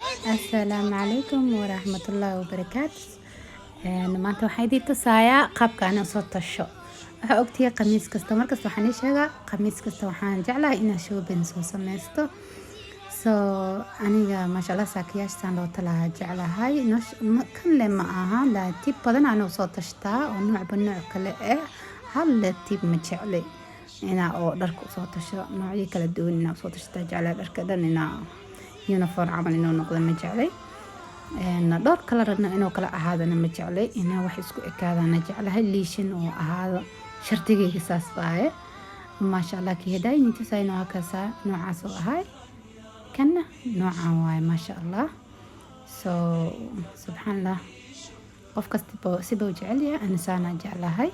Asalaamu calaykum waraxmatullaahi wabarakaatu. Maanta waxaan idiin tusayaa qaabka aan usoo tasho. Waxaa ogtihiin, qamiis kasta, markasta waxaan ii sheegaa, qamiis kasta waxaan jeclahay inaan shopping soo sameysto. So aniga, maasha Allah, saakayaashaan loo talaa jeclahay. Kan le ma aha, tib badan aan usoo tashtaa oo noocba nooc kale eh. Hal le tib ma jecli inaa oo dharka usoo tasho. Noocyo kala duwan inaa usoo tashtaa jeclay. Dharka dhan inaa uniform camal inuu noqdo ma jeclay. Dhowr kalarna inuu kala ahaadana ma jeclay. Inaa wax isku ekaadana jeclahay, liishan oo ahaado shardigayga saas waaye. Maasha Allah, kii hadaayini tusayno hakaasa noocaas oo ahay, kanna noocan waaye, maasha Allah. So subxaan Allah, qof kastaba siba u jecel yahay, ana saana jeclahay.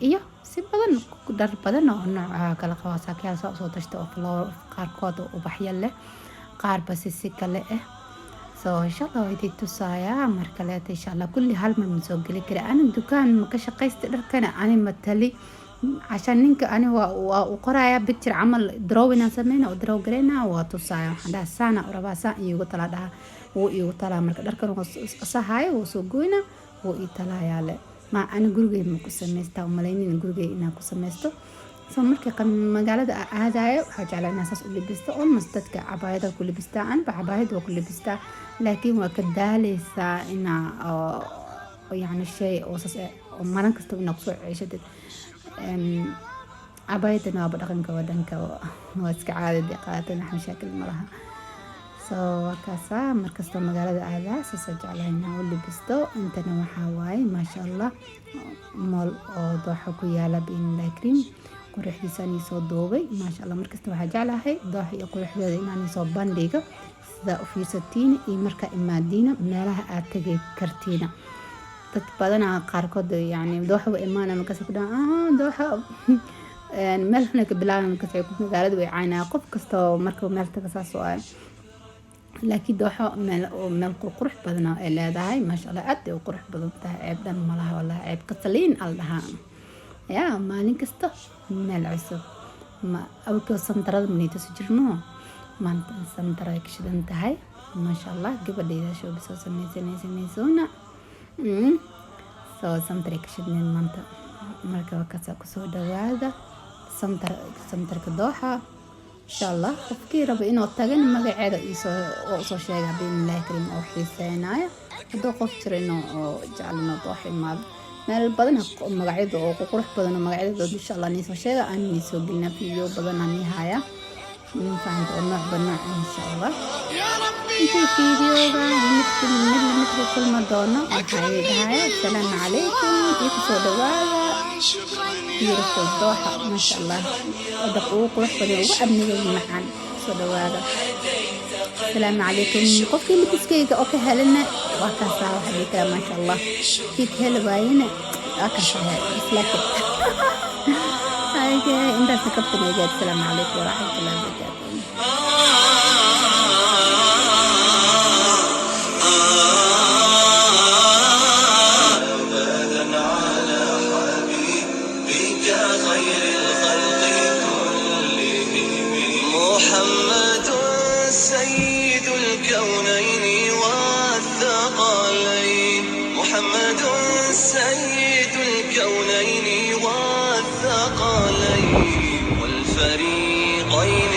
Iyo si badan, dhar badan oo nooca kala qaba saakayaal saa usoo tashta oo flower qaarkood oo ubaxyo leh, qaarba si kale ah. So insha Allah waa idin tusayaa mar kaleeta insha Allah. Kulli hal mar ma soo geli kara. Ani dukaan ma ka shaqaysta, dharkana ani matali cashaan ninka. Ani waa u qorayaa picture camal, drawing aan sameyna oo draw gareyna, waa tusaaya. Waxaan dhahaa, "Saana u rabaa, saan iigu talaa," dhaha. Wuu iigu talaa. Marka dharkan waa sahaaya, wuu soo goyna, wuu ii talaayaa. Le ma ani gurigey ma ku samaystaa, umalaynin gurigey inaan ku samaysto. So markii magaalada aadayo, waxaa jeclaa inaan saas u libisto. Almost dadka cabaayada ku libistaa, anba cabaayad waa ku libistaa, laakiin waa ka daaleysaa inaa yacni shay oo saas oo maalin kastaba inaa kusoo ceeshatid. Cabaayadana waaba dhaqanka wadanka, waa iska caadi dee, qaadatan, wax mashaakil ma laha. So waa kaasaa, markastoo magaalada aadaa saasa jeclahay inaan u libisto. Intana waxaa waaye, maasha Allah, mall oo Dooxa ku yaala. Biidnillahi kariim, quruxdiisaan soo duubay, maasha Allah. Markasta waxaa jeclahay Dooxa iyo quruxdeeda inaan soo bandhigo, sidaa u fiirsatiin iyo markaa imaadiina meelaha aad tegi kartiina. Dad badanaa qaarkood yani Dooxa wa imaana, markaas ku dhahaan, "Dooxa meel xun ka bilaaban," markaas magaalada way caynaya. Qof kastoo marka meel taga saas oo ah, laakiin Dooxo meel meel qurux badan ay leedahay, maasha Allah, aad ay u qurux badan tahay. Ceeb dhan malaha wallahi, ceeb kasaliin al dhahaa yaa. Maalin kasta meel cusub. Ma awalkii santarada manaytusi jirno, maanta santara ay ka shidan tahay, maasha Allah. Gabadhayda shoobi soo sameysanaysanaysoona soo santaray ka shidneen maanta. Marka wakaasa, kusoo dhawaada santar, santarka Dooxa, insha Allah. Qofkii rabo inuu tagan, magaceeda oo soo sheega, biidnillahi kariim, oo xiiseynayo. Hadduu qof jiro inuu jecel inuu Dooxa imaado, meel badan magacyada oo qurux badan oo magacyadooda insha Allah nii soo sheega, aan nii soo gelina. Video badan aan nii haya, fahanta, oo noocba nooc, insha Allah. Intay videoga midka mid lamidka kulma doono, waxaa dhahaya asalaamu calaykum iyo kusoo dhawaada beautiful Dooxa, maasha Allah, wadanka ugu qurux badan, ugu amniga macaan. Kusoo dhawaada, asalaamu calaykum. Qofkii labiskayga oo ka helana waa kaasaa, waxaa dhihi karaa maasha Allah. Kii ka heli waayena waa kaasaa, islaakin intaasna kabtanayga. Asalaamu calaykum waraxmatullahi wabarakaatu. أبدا على حبيبك خير الخلق كلهم، محمد سيد الكونين والثقلين، محمد سيد الكونين والثقلين والفريقين.